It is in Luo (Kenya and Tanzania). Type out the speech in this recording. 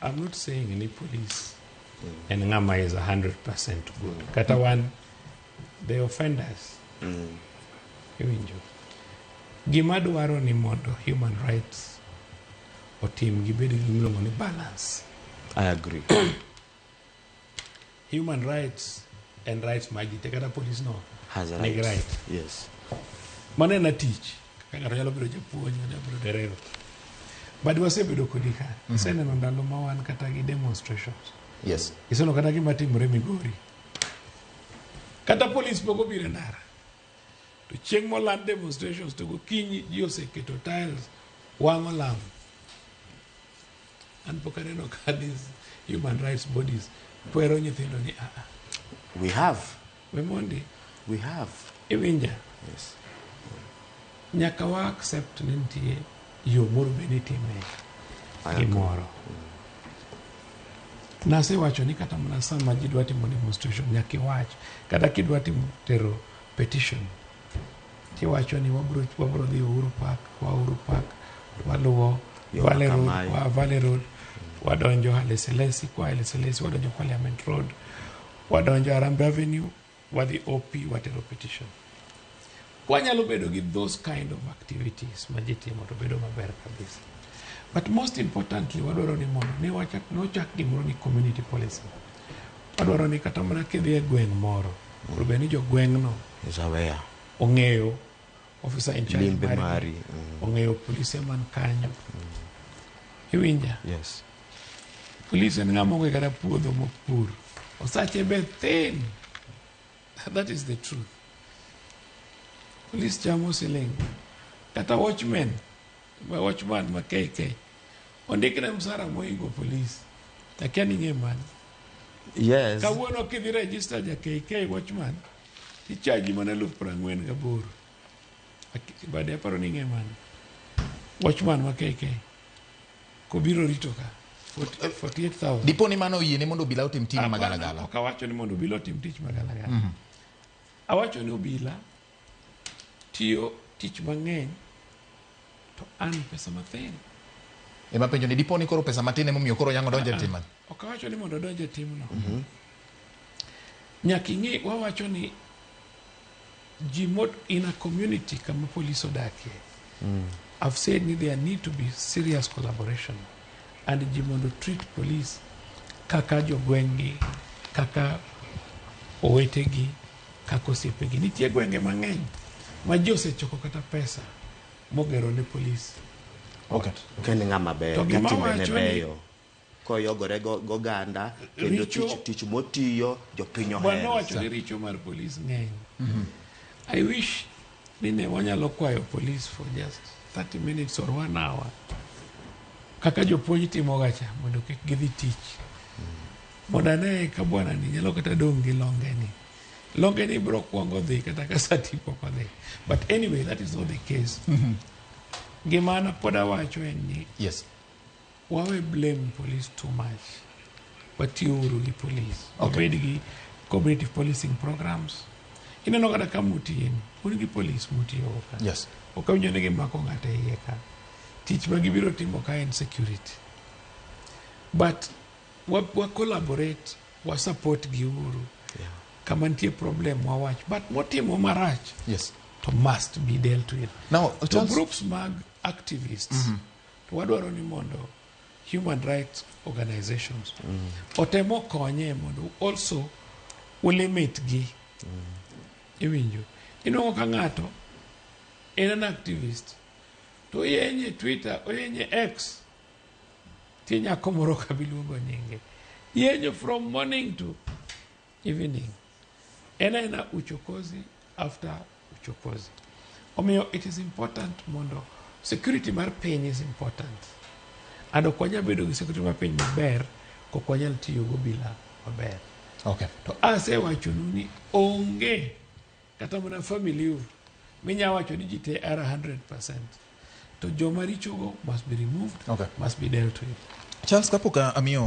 I'm not saying ni police en ng'ama is 100% good. Kata wan the offenders. Iwinjo. Gima dwaro ni mondo human rights otim gibed gi gimiluongo ni balance. I agree. Human rights and rights mag ji te, kata police no has a nigi right. Right. Mano en a tich. Kaka ng'ato nyalo bedo japuonj, nyalo bedo dereva. But wasebedo kodi ka. Iseneno ndalo ma wan kata gi demonstrations. Iseneno kata gima timore Migori. Kata polis pok obiro e ndara. To chieng' moland demonstrations to gokinyi ji oseketo tiles wang'o lam. An pok aneno ka these human rights bodies kwero nyithindo ni aa. We have. We mondi. We have. Iwinja. Yes. Nyaka wa accept ni nitie yo moro be nitime I agree. Gimoro. Nasewacho ni kata mana sama ji dwa timo demonstration nyaka iwach kata kidwa timo tero petition tiwacho ni wabro dhi Uhuru Park, kwa Uhuru Park waluwo Yo Valley Road, Makamai. kwa Valley Road wadonjo Haile Selassie, kwa Haile Selassie wadonjo Parliament Road, wadonjo Harambee Avenue, wadhi OP, watero petition. Wanyalo bedo gi those kind of activities ma ji timo to bedo maber kabisa. But most importantly, wadwaro ni mondo ne wachak nochak gimoro ni community policing. Wadwaro ni kata mana kidhi e gweng' moro, mondo bed ni jogweng'no Is aware. Ong'eyo officer in charge Limbe margi, mari. Ong'eyo polise man kanyo. Iwinja? Yes. Police en ng'ama onge kata puodho mopur. Osache be thin. That is the truth. Police chamo siling. Kata watchman, ma watchman ma KK. Ondikne msara moingo police. Akia ni ing'e mano. Yes. Kawuono kidhi register ja KK watchman, tichaji mana 48,000. Bade aparo ni ing'e mano. Watchman ma KK. Kobiro rito ka. 40 48,000. Dipo ni mano oyiene mondo obila otim tije magalagala. Ok awacho ni mondo obila otim tich magalagala. Awacho ni obila tiyo tich mang'eny to an pesa mathin. Ema penjo ni dipo ni koro pesa matin emomiyo koro yango donjo e tim mano. Ok awacho ni mondo odonj e timno. Nyaka ing'e wawacho ni ji mo in a community kama police odakie. I've said ni there need to be serious collaboration and ji mondo treat police kaka jogweng'gi, kaka owetegi, kaka osiepegi. Nitie gwenge mang'eny ma ji osechoko kata pesa mogero ne police. Okay. Ka en ng'ama ber, To ka gima timbene wacho ni- beyo. Koyogore go goganda kendo Richo- tich tich motiyo jopiny Bwana ohero. wacho ni richo mar police ng'eny. I wish ni ne wanyalo kwayo police for just 30 minutes or one hour kaka jopuonj timoga cha mondo kik gidhi tich mondo ane ka bwana ni nyalo kata dong' gi longe ni longe ni biro kwongo dhi kata ka sati pok odhi. But anyway, that is not the case. Gima an pod awacho en ni wawe blame police too much, watiuru gi police. Wabed gi community policing programs. Ineno kata ka mutiyeni un gi police mutiyogo ka. Ok awinjo ni gimako ng'ato e iye ka. Tich ma gibiro timo ka en security, but wa collaborate, wa support gi uru. Kama nitie problem wawach, but motimo marach to must be dealt with. Now, to Charles, groups mag activists to wadwaro ni mondo human rights organizations otemo konye mondo also ulimit gi. Iwinjo, inwang'o ka ng'ato en an activist to oyenye Twitter, oyenye X, tie nyako moro kabiluongo nyinge, yenyo from morning to evening, en aena uchokozi after uchokozi. Omiyo it is important mondo security mar piny is important and ok wanyal bedo gi security mar piny maber kok wanyal tiyo gobila maber. To asewachonu ni onge kata mana family u minya wacho ni ji te are 100%, to joma richogo must be removed, must be dealt with. Charles, kapok amiyo